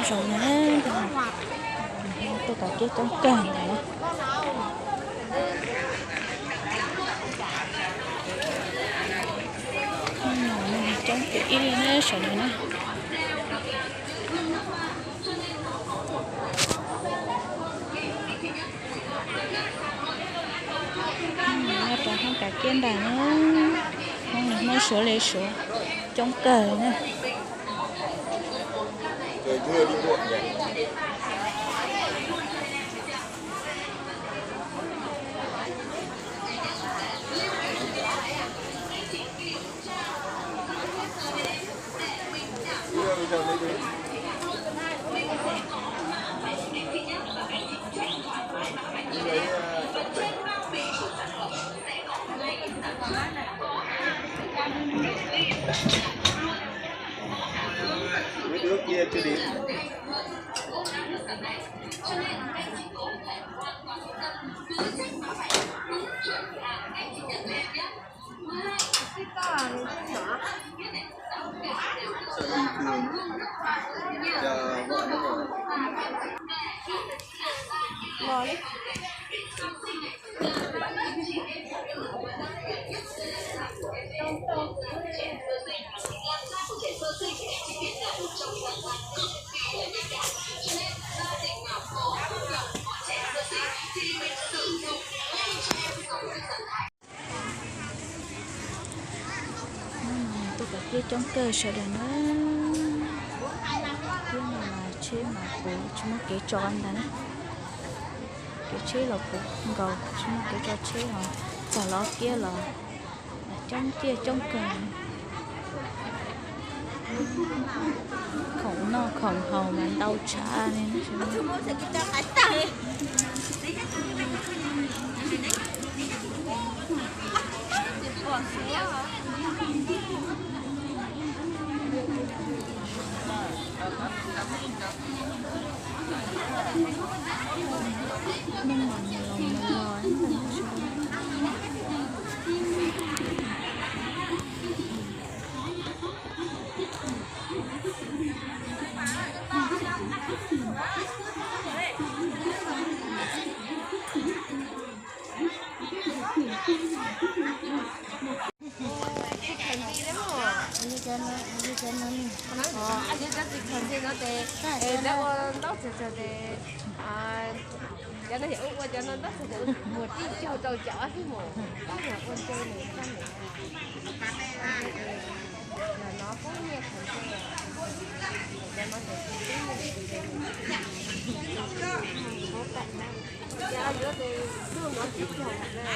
Saum no na, tuaj kav kiab coob kawg ntawm no. Coob tiag ib li na saum no na. Nyob rau hoob kav kiab ntag na, Hmoob nws Hmoob Suav li Suav coob kawg na. Tuaj kav kiab coob kawg sawv daws na. Kiab no mas tsheb mas puv tsis muaj kev tso ntag na. Kev tsheb los puv nkaus tsis muaj kev tso tsheb ho txog los kiab los coob tiag coob kawg. Khoom noj khoom haus mas ntau tshaj li. Cov no yog ua ntaub txhais txhais tes, cov no yog ua cov no ntaub txhais tes muag tib caug rau cov xwb mas tab mus ua ntsej nws txaj nws. Los no poob nyiaj khaws ntsej, cov no tes poob nyiaj. Cov yuav tes ntuj no tib caug na.